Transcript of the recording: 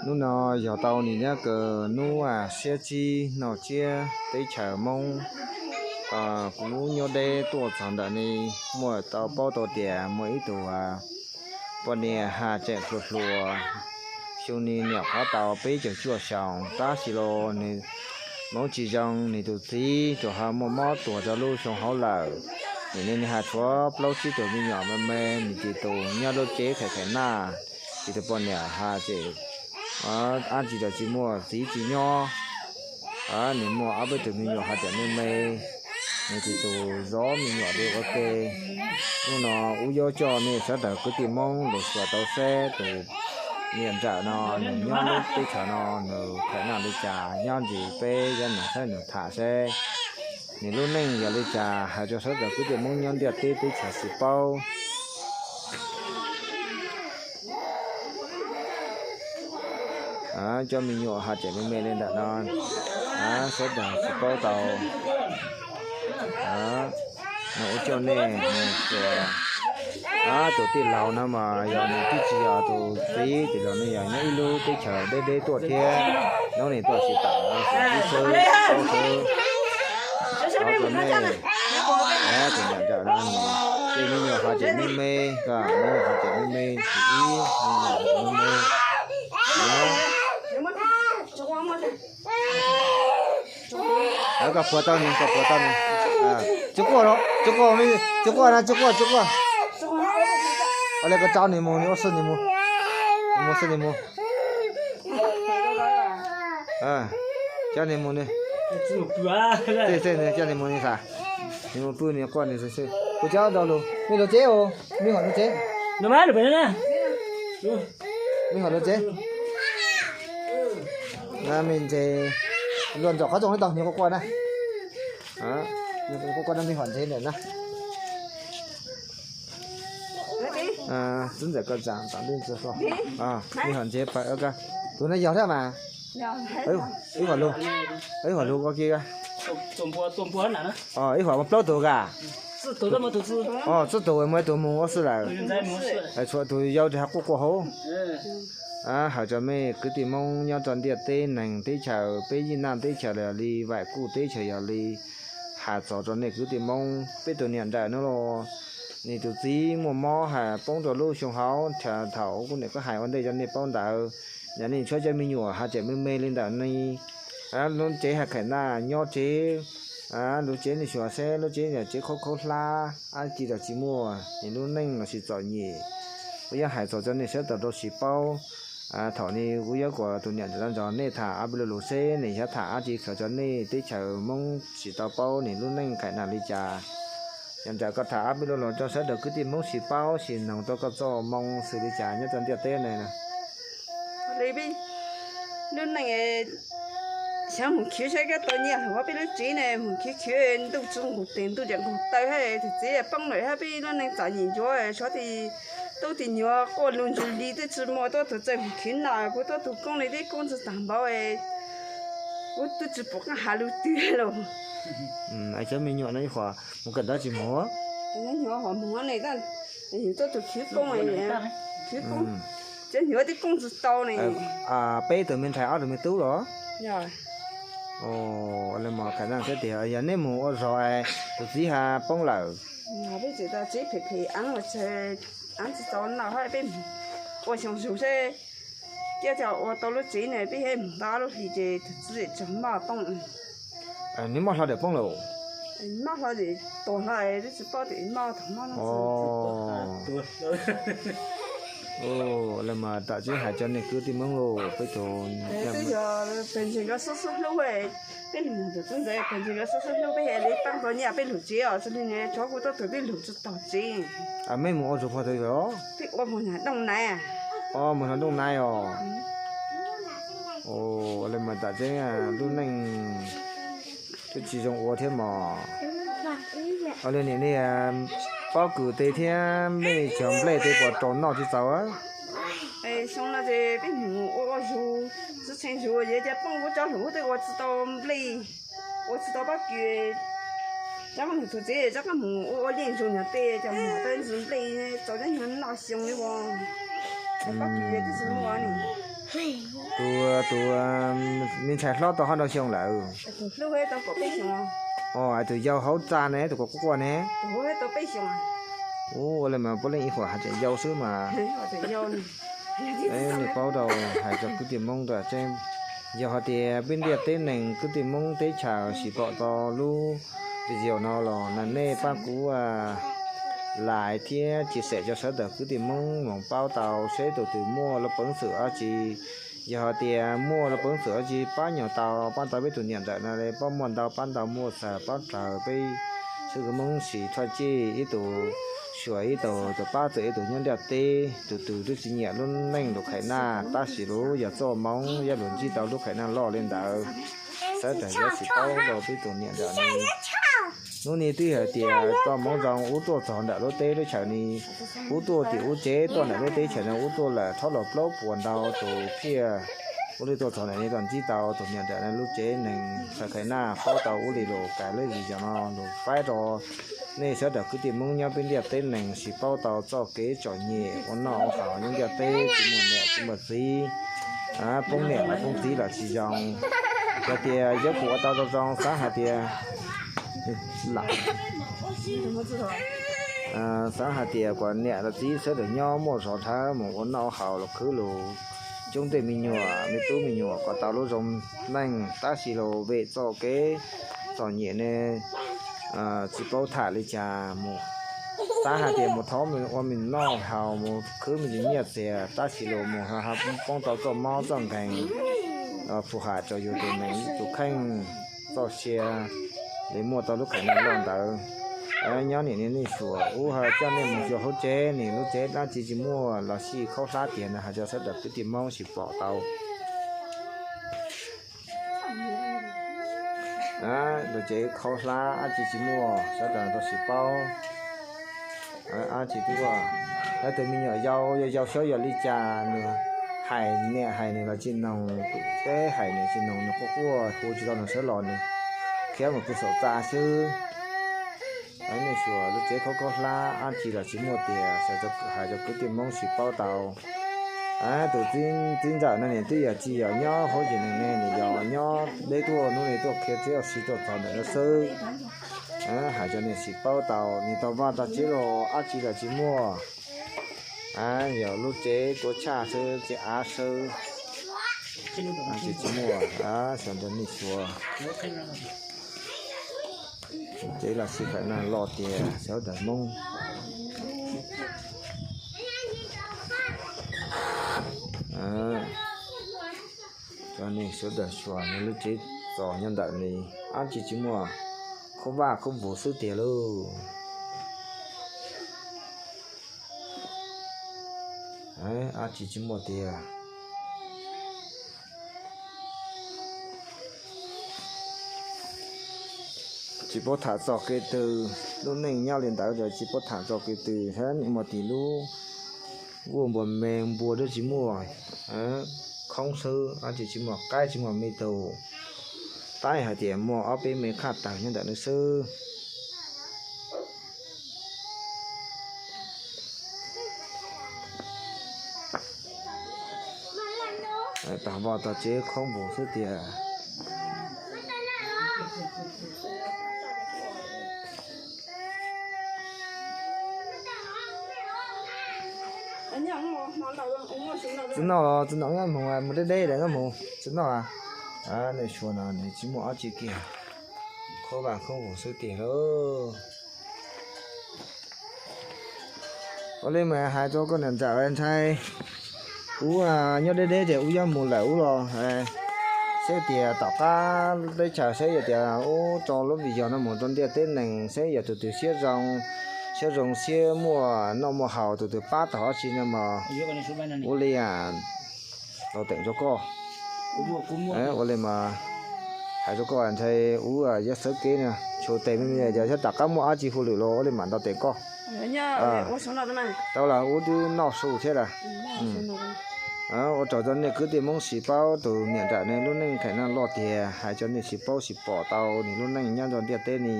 Hnub no yog tau nim nyob kawg hnub xiab tsib hli tsiab teb chaws Hmoob, kuv nyob deb tuaj txog ntawm ne, muaj tau paub tau tias muaj ib tug poj niam haj tseem hluas hluas, xyoo ne nyuam qhuav tau peb caug cuaj xyoos tab sis los nws hmoov tsis zoo, nws tus txiv tsuas ho muaj mob tuag rau lub xyoo hauv lawm. Nim no nws haj tshuav plaub tsib tug me nyuam me me, nws tus nyob lub tsev khaim khaim naj, ces tus poj niam haj tseem dab tsi los tsis muaj, txiv tsis nyob. Nws muaj ob peb tug me nyuam haj tseem me me, nws tus zov me nyuam li ua ke. Hnub no wb yuav coj nej sawv daws kwv tij Hmoob los xyuas tau saib tus niam nrawm no nws nyob lub teb chaws no nws khaim naj li cas, nyob ntsis peb yuav mus saib nws tham seb nws lub neej yog li cas hais rau sawv daws kwv tij Hmoob nyob ntiaj teb teb chaws tsis paub. Cov me nyuam haj tseem me me li ntawm no, sawv daws tsis paub tau. Mus ua coj nej mus xyuas. Tus tij laug no mas yog nws twb tsis yog tus txiv, tij laug no yog nyob ib lub teb chaws deb deb tuaj thiab, hnub no tuaj tsis tau, ib xwb paub xwb. Thov rau nej, tus niam nrawm no, tej me nyuam haj tseem me me, koj me nyuam haj tseem me me, tus ib me nyuam haj tseem me me. Koj puag tau nws, koj puag tau nws. Tsis quaj, tsis quaj, tsis quaj na, tsis quaj, tsis quaj. Ua li koj tso nws mus, nws ua xwb nws mus. Mus xwb nws mus. Coj nws mus nws. Tej tej nws coj nws mus nws xav. Nws mus pw nws quaj nws xwb xwb. Kuv coj rau lus, mej lus tsev os, mej hom lus tsev. Mej hom lus tsev. Na mej ntse, luag ntxom qhov rooj li tau nws quaj quaj na. Nws quaj quaj na, mej hom ntsev ntawm na. Tub ntxawm koj tsaam tom ntej ntxwg hlo. Mej hom ntsev pab, tus no yog thiab mas. Ib hom lug, ib hom lug ua kiag. Ib hom muaj plaub tug ka. Txij tug muaj ib tug mus ua xwb lawm. Tshuav tus yau tes ha quaj quaj hauv. Hais rau mej kwv tij Hmoob nyob rau ntiaj teb neeg teb chaws, peb yij naj teb chaws los yog li, Vaim Kuj teb chaws yog li, hais txog rau nej kwv tij Hmoob, peb tus niam nrawm no los, nws tus txiv muaj mob hais poob rau lub xyoo hauv, thaum kuv niam koj hais ua ntej rau nej paub ntawd, yog nej tshuav cov me nyuam haj tseem me me li ntawm ne, lub tsev haj khaim naj nyob tsev, lub tsev nej xyuas seb lub tsev yog tsev khaub khaub hlab, dab tsi los tsis muaj, nws lub neej los tsis txom nyem. Kuv yuav hais txog rau nej sawv daws rau tsis paub. Thaum ne kuv yuav kom tus niam nrawm no nrog nej tham ob peb lo lus seb nws xav tham dab tsi khaws rau nej teb chaws Hmoob tsis tau paub nws lub neej khaim naj li cas. Niam nrawm koj tham ob peb lo lus rau sawv daws kwv tij Hmoob tsis paub tsis noog tau koj txoj moo xws li cas nyob rau ntiaj teb ne. Lub neej xyov mus khwv saib koj tau nyiaj hlob peb lub tsev ne, mus khwv khwv ntuj tsis nqus tes ntuj tseem nqus taw hab tus txiv poob lawm hab peb lub neej txom nyem ntsuav, tshuav tus tub tus nyuam quaj lug ntsuag li twb tsis muaj, tuab tug txawj mus khwv noj, kuv tuab tug koob li teb koob tsis tag npaum, kuv twb tsis pom qab has lug twg lawm. Cov me nyuam no ib qho mus kawm ntawv tsis mus? Nyuam qhuav mus ne, tuab tug khwv koob, khwv koob, cov nyuam teb koob tsis tau ne. Peb tug me ntxhais ob tug me tub los? Li mas khaim naj thiab tiag, yog nej mus ua zog es tus txiv ha poob lawm. Peb tseem tau txiv phem phem, av tsis tau noj hab peb mus ua xyoo zug seb kiag tau ua tau lub tsev ne, peb mus tau ob lub hlis ces tus txiv tsaug mob poob. Nws mob hlo tias poob lawm? Mob hlo tias tuag hlo, twb tsis paub tias mob thaum mob. Li mas tam tseeb hais rau nej kwv tij Hmoob lauj, peb tus, twb yog pes ntseeg koj xub xub hlub, peb lug tus tub ntxawm pes ntseeg koj xub xub hlub, peb li paab tau nyiaj peb lug tsev os, xws li tsov kuv tuab tug peb lug tsis tau tsev. Mej mus ua zug puag twg os? Peb ua mus Dooj Naiv. Mus Dooj Naiv os. Li mas tam tseeb lub neej twb tsis zoo ua thiab mog. Ua li nim ne pob kws tes thiab mej cov nplej tes puas rau noj tsis txaus? Xyoo no ces peb mus ua ua zug, tsis tshee zug, yog tias poob kuv cov lug twb ua tsis tau nplej, ua tsis tau pob kws. Rov qab mus txug tsev rov qab mus ua ua yeej zug nyuag tej cov mus tau ntsis nplej txaus cov nyuag noj xyoo li os. Pob kws twb tsis muaj ne. Tus, tus me ntxhais hlob tau hab nrau xyoo lawm? Os, tus yau hauv txaj ne, tus kuv quaj quaj ne. Ua li mas puav leej ib huam hais tias yau xwb mas. Nws paub tau hais rau kwv tij Hmoob tseeb, yog hais tias peb ntiaj teb neeg kwv tij Hmoob teb chaws tsis pom tau lub video no los nej pab kuv like thiab chia sẻ rau sawv daws kwv tij Hmoob mus paub tau seb tus twg muaj lub peev xwm dab tsi. Yog hais tias muaj lub peev xwm dab tsi pab nyuam tau, pab tau peb tus niam ntawm no li, pab muaj ntau pab ntau, muaj xav pab raws peb sawv daws Hmoob sis thoj cij ib tug xyuas ib tug, tus pab txawm ib tug nyob ntiaj teb, tus twg twb tsis nyiam lub neej lub khais naj, tab sis lub yog txoj hmoov yog lub ntsib tau lub khais naj loj li ntawd, sawv daws yuav tsis paub rau peb tus niam ntawm no. Hnub no twb hais tias txoj hmoov zoo ub tuaj txog ntawm lub teb lub chaws no, ub tuaj tim ub tsev tuaj ntawm lub teb chaws no ub tuaj lawm thob los plaub puas ntau tus phiaj ua li tuaj txog ntawm no los ntsib tau tus niam ntawm no lub tsev neeg, txhais khais naj paub tau ub li lus kais lub video no lus faib rau nej sawv daws kwv tij Hmoob nyob peb ntiaj teb neeg sis paub tau txoj kev txom nyem ua noj ua haus nyob ntiaj teb tsis muaj niam tsis muaj txiv, poob niam los poob txiv los tsis zoo. Yog tias yuav kuv ua tau zoo zoo xav hais tias, xav hais tias kom niam los txiv sawv daws nyob muaj zog dhawv mus ua noj ua haus los khwv lus coob tej me nyuam me tub me nyuam kom tau lub zoo neej, tab sis lus vim txoj kev txom nyem ne tsis paub tham li cas mus. Xav hais tias mus thov mus ua me noj haus mus khwv me ntsis nyiaj txiag tab sis lus mus poob tau txoj mob txoj nkeeg, phum ham rau yus tus neeg tus kheej, txoj sia li muaj tau lub khais naj loj ntawd. Nyob nim no nej xyuas ub ho coj nej mus xyuas hauv tsev, nim lub tsev dab tsi tsis muaj los sij khaub hlab tiag no hais rau sawv daws kwv tij Hmoob sis pom tau. Lub tsev khaub hlab dab tsi tsis muaj sawv daws tau sis paub. Dab tsi tuaj, lawv tus me nyuam yau yau xyov yog li cas nws hais niam hais nws los tsis noog, peb hais nws tsis noog, nws quaj quaj hu tsis tau nws sawv los nws khiav mus pw saum txaj xwb. Nej xyuas lub tsev khaub khaub hlab dab tsi los tsis muaj tiag, hais rau kwv tij Hmoob sis paub tau. Tus txiv ntxawm no nim twb yog tsis yog nyob hauv yim neeg ne, nim yog nyob deb tuaj hnub no tuaj qhia tsev ua si tuaj txog ntawm no xwb. Hais rau nej sis paub tau, nim tau vaj tau tsev los dab tsi los tsis muaj. Yog lub tsev tuav tshaj xwb, tsev av xwb, tsis muaj. Sawv daws nej xyuas, tsev los sij kham naj loj tiag sawv daws Hmoob. Cov nej sawv daws xyuas nws lub tsev txos nyob ntawm ne, dab tsi tsis muaj, khaub vaj khaub npus xwb tiag lauj. Dab tsi tsis muaj tiag. Tsis paub tham txoj kev twg, lub neej nyob li ntawd ces tsis paub tham txoj kev twg, hab nim muaj tim lub nkuaj npua me npua dab tsi muaj, khoob xwb, dab tsi tsis muaj qaib tsis muaj me tug. Tab hais tias muaj ob peb me qhaj tawg nyob ntawm no xwb. Tag vaj tag tsev khaub npus xwb tiag. Txiv noj los txiv noj nyob hmoov mus deb deb lawm nyob hmoov txiv noj. Nej xyuas no nws tsis muaj dab tsi kiag, khaub vaj khaub npus xwb tiag lauj. Ua li mas hais rau koj niam ntxawm ntshai ub nyob deb deb ces ub yuav mus lawm ub los, saib tias tom qab teb chaws saib yog tias ub tso lub video no mus rau ntiaj teb neeg saib yog tus twg siab zoo, siab zoo siab muaj noj muaj haus tus twg pab tau dab tsi no mas ua li tau teem rau koj. Ua li mas hais rau koj ntshai ub yuav xawb kev no tshuav tes me me, yog tom qab muaj dab tsi hauj lwm los ua li mam ntaus tes koj. Tau las, ub twb noj su thiab las. Ua tsaug rau nej kwv tij Hmoob sis paub tus niam nram ne lub neej kham naj loj tiag, hais rau nej sis paub sis pom tau nws lub neej nyob rau ntiaj teb ne.